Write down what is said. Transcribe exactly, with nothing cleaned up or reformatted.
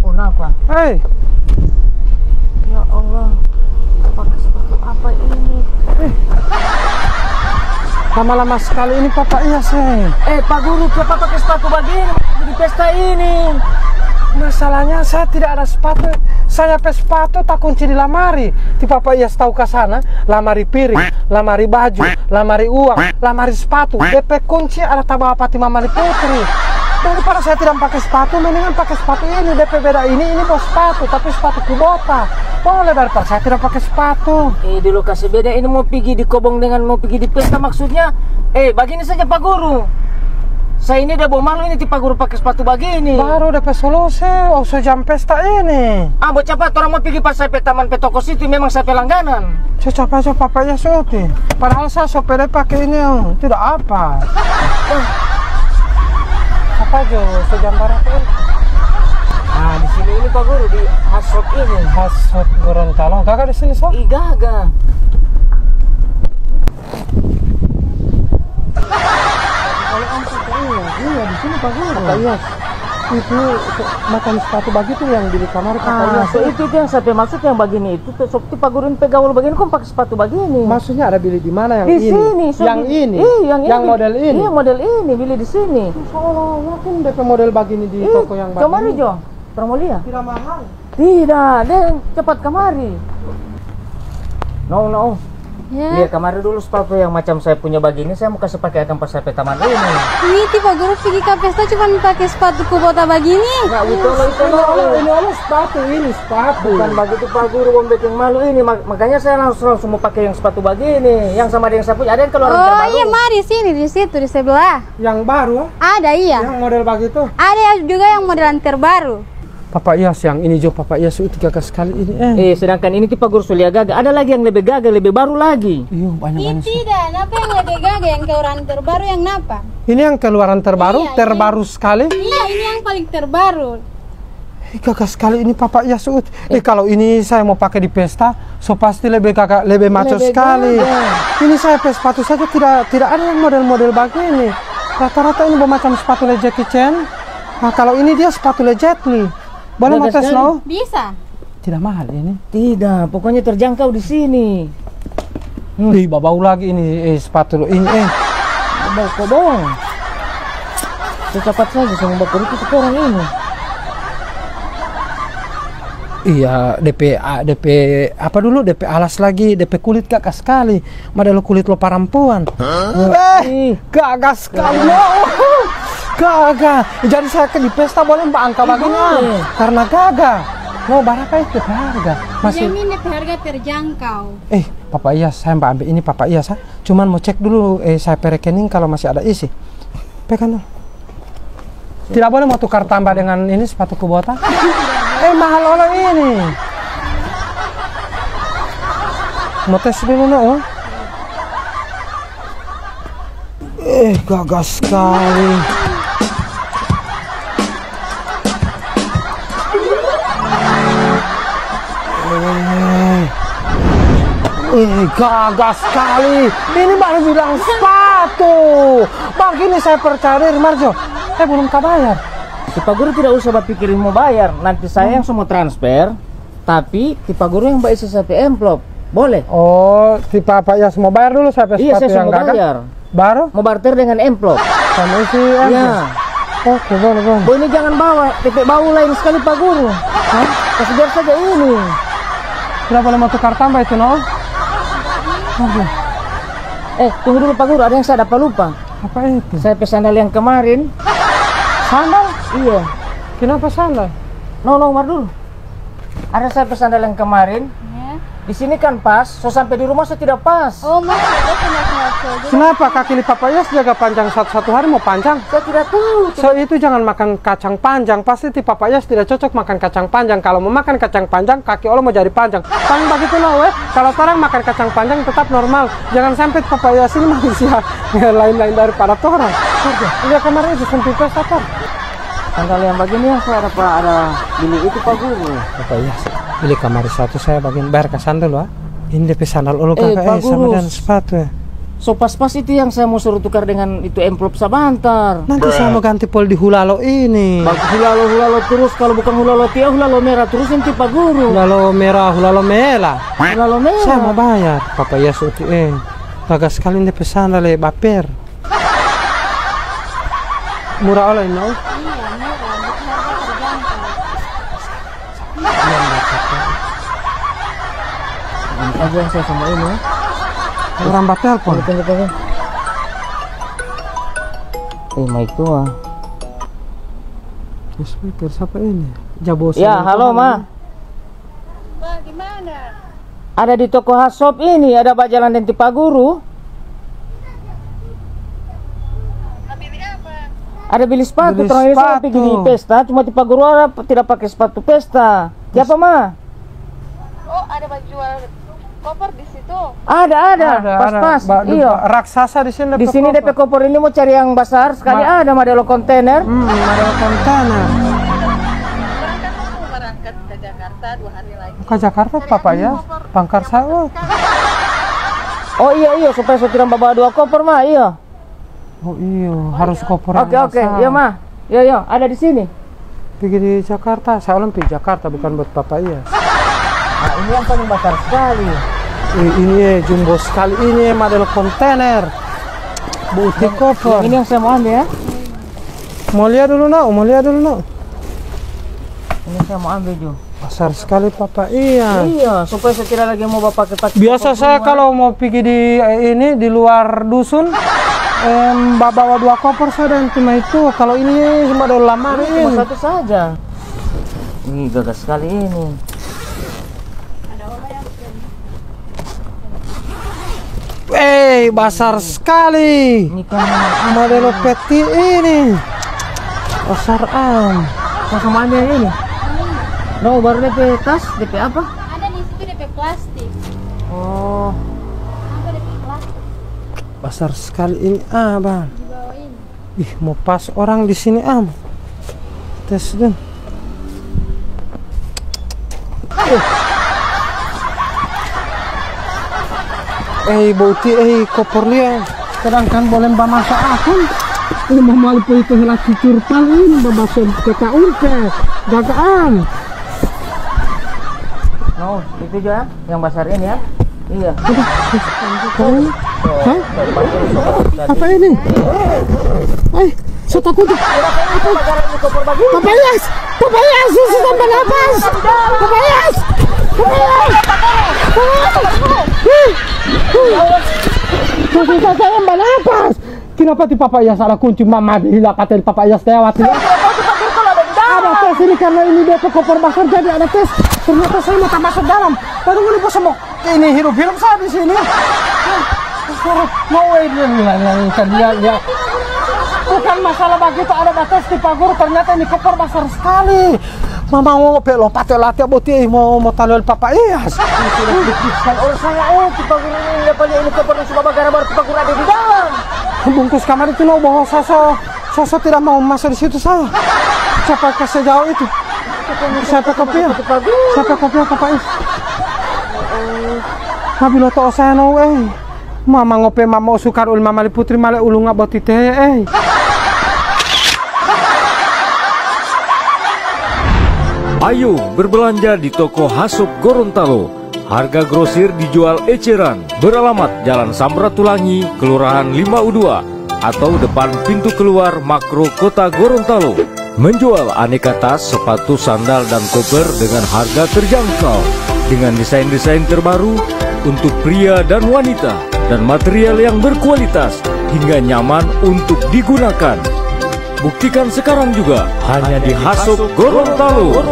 Oh, napa? Hei. Ya Allah, pakai sepatu apa ini? Eh. Lama-lama sekali ini Papa Iyas, eh. Eh, Pak Guru, kenapa pakai sepatu begini di pesta ini? Masalahnya saya tidak ada sepatu. Saya pe sepatu takunci di lamari. Ti Papa Iyas tau ka sana, lamari piring, lamari baju, lamari uang, lamari sepatu. De pe kunci ada tabawa pa ti mama ni Putri. Daripada saya tidak pakai sepatu, mendingan pakai sepatu ini. De pe beda ini, ini bawa sepatu, tapi sepatu kubota. Boleh daripada saya tidak pakai sepatu. Eh, di lokasi beda ini mau pigi di kobong dengan mau pigi di pesta maksudnya? Eh, bagini saja, Pak Guru. Saya ini ada bawa malu ini, ti Pak Guru pakai sepatu bagini. Baru de pe solusi, oh, so jam pesta ini. Ah, bocapa, torang mau pigi pa saya pe taman pe toko situ, memang saya pe langganan. So, capa so Papa Iyas uti. Padahal saya so pede pake ini, oh, tidak apa. Apa jo, so jam barapa ini? Ah, di sini ini, Pak Guru, di Hasot ini. Hasot Gorontalo. Gaga di sini, so? Ih, gaga. Kalau angkat, iya, iya, di sini Pak Guru. Apa iya? Itu macam sepatu bagitu yang bili kamari, Papa. Ah, iya, so itu, itu yang saya pe maksud, yang bagini itu, tu, so, tu Pak Guru pe gaul bagini, kong pake sepatu bagini. Maksudnya ada bili di mana yang ini? Di sini, so, yang di, ini? Iya, yang ini. Yang model ini? Iya, model ini, bili di sini. Seolah-olah kan de pe model bagini di toko yang bagini. Kamari jo, torang mo lia. Tidak mahal. Tidak, deng, cepat kamari. No, no. Ya. Lia kamari dulu sepatu yang macam saya punya bagini, saya mo kase pake akang pa saya pe taman ini. Ini ti Pak Guru pigi ka pesta cuman pake sepatu kubota bagini. Nah, itu lo, itu lo. Ini, ini, ini sepatu, ini sepatu. Bukan bagitu, Pak Guru, mo beking malu ini, mak-, makanya saya langsung, langsung mo pake yang sepatu bagini, yang sama deng saya punya. Ada yang keluaran terbaru? Oh, iya, mari sini, di situ, di sebelah. Yang baru? Ada, iya. Yang model bagitu? Ada juga yang modelan terbaru. Papa Iyas, yang ini jo Papa Iyas, itu gaga skali ini, eh. Eh, sedangkan ini ti Pak Guru so lia gaga. Ada lagi yang lebe gaga, lebe baru lagi. Iyo, banyak. Ih, banyak. Tidak, napa yang lebe gaga, yang keluaran terbaru yang napa? Ini yang keluaran terbaru, iya, ini terbaru skali. Iya, ini yang paling terbaru. Ih, gaga skali ini Papa Iyas, ut. Eh, kalau ini saya mo pake di pesta, so pasti lebe gaga, lebe maco skali. Lebe gaga. Ini saya pe sepatu saja tidak, tidak ada yang model-model bagini. Rata-rata ini bamacam sepatu le Jackie Chan. Nah, kalau ini dia sepatu le Jet Li. Boleh mo tes, no? Bisa. Tidak mahal ini? Tidak, pokoknya terjangkau di sini. Hmm. Ih, babau lagi ini, eh, sepatu lo ini, eh. Babau kobong. Secapat saja sama bakul itu sekarang ini. Iya, de pe, a, de pe, apa dulu, de pe alas lagi, de pe kulit gaga skali. Model kulit lo parampuan. Hah? Eh, ih, gaga skali, no. Gaga. Jadi saya ke di pesta boleh mo angka bagini, eh, karena gaga. No, barapa itu pe harga? Masih. Ini pe harga terjangkau. Eh, Papa Iyas, saya mo ambe ini, Papa Iyas, sa. Cuman mo cek dulu, eh, saya pe rekening kalau masih ada isi. Pegang dulu. Tidak boleh mo tukar tambah dengan ini sepatu kubota? Eh, mahal olo ini. Mo tes dulu, no, oh. Eh, gaga skali. Eh. Eh, gaga skali. Ini baru bilang sepatu. Bagini saya percaya diri, Marjo. Eh, belum kabayar. Si Pak Guru tidak usah bapikirin mo bayar. Nanti saya yang so mo transfer, tapi ti Pak Guru yang baisi saya pe amplop. Boleh? Oh, ti Papa Iyas mo bayar dulu saya pe sepatu yang gaga. Iya, saya so mo bayar. Baru? Mo barter dengan amplop. Sama isi aja. Iya. Oke, boleh, boleh. Bo, ini jangan bawa, tete bau lain skali, Pak Guru. Hah? Kasi biar saja ini. Sudah boleh mo tukar tambah itu, no? Aduh. Eh, tunggu dulu, Pak Guru, ada yang saya dapa lupa. Apa itu? Saya pe sandal yang kemarin. Sandal? Iya. Kenapa sandal? No, no, Umar dulu. Ada saya pe sandal yang kemarin. Ya. Di sini kan pas, so sampe di rumah so tidak pas. Oh, masa ada sandal-sandal kayak gitu? Kenapa kaki li Papa Iyas jaga panjang satu-satu hari mo panjang? Saya tidak tahu. So itu jangan makan kacang panjang, pasti ti Papa Iyas tidak cocok makan kacang panjang. Kalau mo makan kacang panjang, kaki olo mo jadi panjang. Tang bagitu no, we. Kalau torang makan kacang panjang tetap normal. Jangan sampe Papa Iyas ini manusia lain-lain daripada torang. Lia kamari itu sempit pe, sator. Sandal yang bagini yang saya dapa ada bili itu, Pak Guru. Apa iya? Bili kamari satu saya bagian bayar ka sandal, wa. Ini depe sandal olo kaka, eh, sama dengan sepatu, eh. So pas-pas itu yang saya mau suruh tukar dengan itu amplop sabantar. Nanti saya mau ganti pol di hulalo ini. Bag-, hulalo, hulalo terus, kalau bukan hulalo tia, hulalo mera terus nanti pa guru. Hulalo mera, hulalo mela. Hulalo mera. Saya mau bayar. Papa Yas itu, eh, gaga skali dia pe sandal, eh, baper. Mura online, no? Iya, mura, harga terjangkau. Ini aja yang saya sama ini, ya. Orang batelpon. Tunggu, tunggu, tunggu. Eh, mai tua. Speaker siapa ini? Jabo. Ya, halo, Ma. Ba, gimana? Ada di toko Hasop ini, ada bajalan deng tipa guru. Ada bili sepatu, bili terang ini saya sepatu. Pigi di pesta, cuma tipa guru ada tidak pakai sepatu pesta. Siapa, Ma? Oh, ada bajual koper di situ? Ada, ada. Ada, pas, ada. Pas. Ba-, iyo. Raksasa di sini. Di sini depe koper ini mau cari yang basar sekali, ada model kontainer. Hmm, model kontainer. Berangkat, aku berangkat ke Jakarta dua hari lagi. Ke Jakarta, Papa Yas? Pangkar Sawah. Oh, iyo, iyo, supaya so tidak bawa dua koper, Ma, iyo. Oh, iyo, harus koper yang basar. Oke, oke, iyo, Ma. Iyo, iyo, ada di sini. Pigi di Jakarta, saya ulang pigi Jakarta, bukan buat Papa Yas. Nah, ini yang paling basar sekali. Eh, ini, eh, jumbo sekali. Ini, eh, model kontainer. Bukti koper. Yang ini yang saya mau ambil, ya. Mau lihat dulu, no? Mau lihat dulu, no? Ini saya mau ambil, Jo. Basar sekali, Papa. Iya. Iya, supaya saya tidak lagi mau bapake-pake. Biasa saya kalau mau pigi di, eh, ini, di luar dusun, em, bawa dua koper saya dan cuma itu. Kalau ini cuma ada lamari. Ini cuma satu saja. Ih, gagah sekali ini. Eh, basar skali. Ini kan model peti ini. Basar am. Kosong aja ini. No, baru depe tas, depe apa? Ada di situ depe plastik. Oh. Apa depe plastik? Basar skali ini, ah, Bang. Di bawah ini. Ih, mo pas orang di sini, am. Tes deng. Eh, bouti, eh, koper lia. Sedangkan boleh bamasa akun. Ini mamalu po itu hela cucur paling, bamasa kota urke. Gagaan. No, itu ja, yang basar ini ya. Iya. Aduh, aduh. Hah? Apa ini? Eh, so takut. Papayas, papayas, susah tambah napas. Papayas, papayas. Susah tambah napas. Kenapa ti Papa Yas ada kunci mama di hila kata Papa Yas lewat ya? Ada tes ini karena ini dia tuh koper basar jadi ada tes. Ternyata saya mau masuk dalam. Baru ini bos mau ini hidup-hidup saya di sini. No way, dia bilang, kan dia, dia. Bukan masalah begitu, ada batas di pagur, ternyata ini koper basar sekali. Mama ngope lo pate late boti mo mo talol Papa Yas. Kan orang saya eh kita guru ini apa ini koper suka bagara baru kita guru ada di dalam. Bungkus kamar itu no bawa soso. Soso tidak mau masuk di situ saya. Siapa kasih jauh itu? Siapa kopi ya? Siapa kopi ya Papa Yas? Tapi lo to saya no eh. Mama ngope mama sukar ul mama li putri male ulunga boti te eh. Ayo berbelanja di toko Hasop Gorontalo. Harga grosir dijual eceran. Beralamat Jalan Samratulangi, Kelurahan Lima U dua, atau depan pintu keluar Makro Kota Gorontalo. Menjual aneka tas, sepatu, sandal, dan koper dengan harga terjangkau, dengan desain-desain terbaru untuk pria dan wanita, dan material yang berkualitas hingga nyaman untuk digunakan. Buktikan sekarang juga hanya di Hasop Gorontalo.